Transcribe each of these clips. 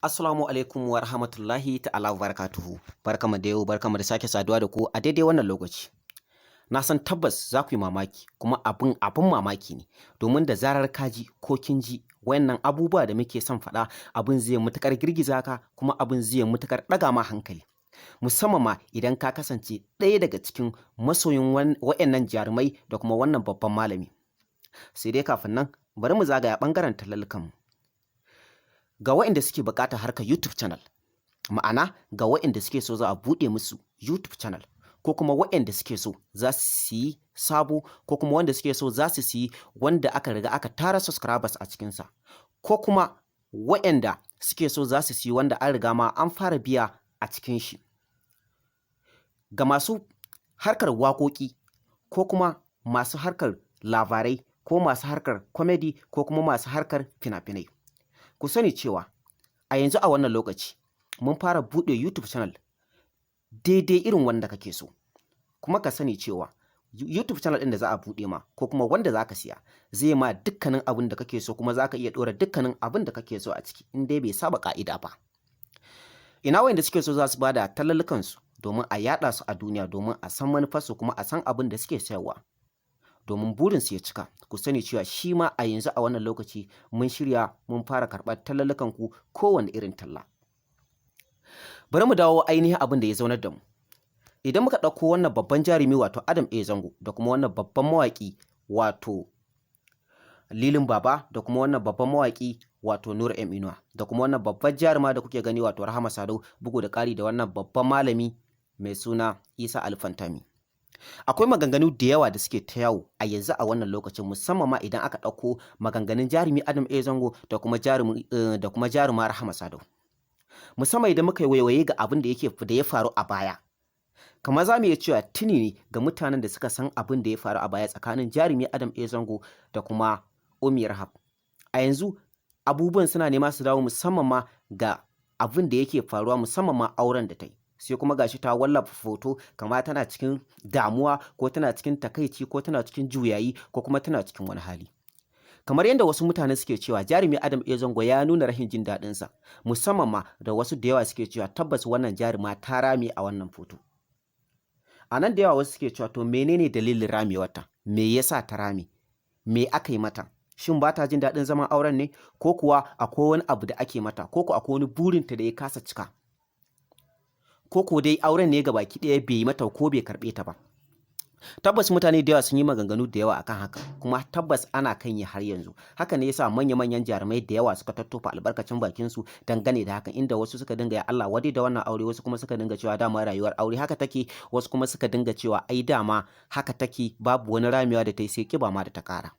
Assalamu alaikum wa rahmatullahi ta'ala wa barakatuhu. Barkamu da yau, barkamu da sake saduwa da ku a daidai wannan lokaci. Na san tabbas za ku yi mamaki, kuma abin mamaki ne, domin da zarar ka ji ko kin ji wayannan abubuwa da muke son faɗa, abin zai matuƙar girgiza ka, kuma abin zai matuƙar ɗaga ma hankali. Musamman ma idan ka kasance ɗaya daga cikin masoyin wayannan jarumai da kuma wannan babban malami. Sai dai kafin nan, bari mu zagaya ɓangaren tallallukanmu. Ga waɗanda suke buƙatar harkar YouTube channel, ma'ana ga waɗanda suke so za a buɗe musu YouTube channel, ko kuma waɗanda suke so za su yi sabo, ko kuma wanda suke so za su siyi wanda aka riga aka tara subscribers a cikinsa, ko kuma waɗanda suke so za su siyi wanda an riga ma an fara biya a cikin shi. Ga masu harkar waƙoƙi, ko kuma masu harkar labarai, ko masu harkar comedy, ko kuma masu harkar fina-finai. Ku sani cewa a yanzu a wannan lokaci mun fara buɗe YouTube channel daidai irin wanda kake so. Kuma ka sani cewa YouTube channel ɗin da za a buɗe ma ko kuma wanda za ka siya zai ma dukkanin abin da kake so, kuma za ka iya ɗora dukkanin abin da kake so a ciki in dai bai saba ƙa'ida ba. Ina wayanda suke so za su bada tallallukansu domin a yaɗa su a duniya, domin a san manufarsu kuma a san abin da suke sayarwa, domin burinsu ya cika. Ku sani cewa shi ma a yanzu a wannan lokaci mun shirya mun fara karɓar tallallukanku, kowane irin talla. Bari mu dawo ainihin abin da ya zaunar da mu. Idan muka ɗauko wannan babban jarumi, wato Adam A. Zango, da kuma wannan babban mawaƙi, wato Lilin Baba, da kuma wannan babban mawaƙi, wato Nura M Inuwa, da kuma wannan babban jaruma da kuke gani, wato Rahama Sadau, bugu da ƙari da wannan babban malami mai suna Isa Ali Pantami. Akwai maganganu da yawa da suke ta yawo a yanzu a wannan lokacin, musamman ma idan aka ɗauko maganganun jarumi Adam A. Zango da kuma jaruma Rahama Sadau. Musamman idan muka yi waiwaye ga abin da yake da ya faru a baya. Kamar za mu iya cewa tuni ne ga mutanen da suka san abin da ya faru a baya tsakanin jarumi Adam A. Zango da kuma Ummi Rahab. A yanzu abubuwan suna nema su dawo, musamman ma ga abin da yake faruwa, musamman ma auren da ta yi. Sai kuma gashi ta wallafa foto kamar tana cikin damuwa, ko tana cikin takaici, ko tana cikin juyayi, ko kuma tana cikin wani hali. Kamar yadda wasu mutane suke cewa jarumi Adam A. Zango ya nuna rashin jin daɗinsa, musamman ma da wasu da yawa suke cewa tabbas wannan jaruma ta rame a wannan foto. A nan da yawa wasu suke cewa, to menene dalilin ramewarta? Me yasa ta rame? Me aka yi mata? Shin ba ta jin daɗin zaman auren ne? Ko kuwa akwai wani abu da ake mata? Ko kuwa akwai wani burinta da ya kasa cika? Ko ko dai auren ne gabaki ɗaya bai yi mata ko bai karɓe ta ba? Tabbas mutane da yawa sun yi maganganu da yawa akan haka, kuma tabbas ana kan yi har yanzu. Haka ne yasa manya-manyan jarumai da yawa suka tattofa albarkacin bakin su dangane da hakan, inda wasu suka dinga ya Allah wadai da wannan aure, wasu kuma suka dinga cewa dama rayuwar aure haka take, wasu kuma suka dinga cewa ai dama haka take, babu wani ramewa da ta yi sai kiba ma da ta kara.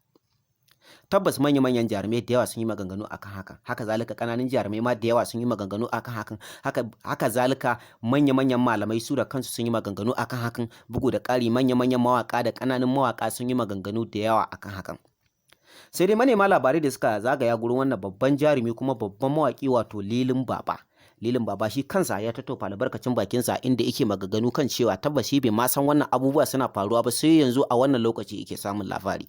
Tabbas manya-manyan jarumai da yawa sun yi maganganu akan hakan. Haka zalika ƙananan jarumai ma da yawa sun yi maganganu akan hakan. Haka zalika manya-manyan malamai su da kansu sun yi maganganu akan hakan. Bugu da ƙari, manya-manyan mawaƙa da ƙananan mawaƙa sun yi maganganu da yawa akan hakan. Sai dai manema labarai da suka zagaya gurin wannan babban jarumi kuma babban mawaƙi, wato Lilin Baba. Lilin Baba shi kansa ya tattofa albarkacin bakinsa, inda yake maganganu kan cewa tabbas shi bai ma san wannan abubuwa suna faruwa ba, sai yanzu a wannan lokaci yake samun labari.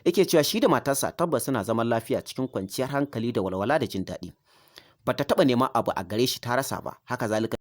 Yake cewa shi da matarsa tabbas suna zaman lafiya cikin kwanciyar hankali da walwala da jin daɗi. Bata taɓa neman abu a gare shi ta rasa ba. Haka zalika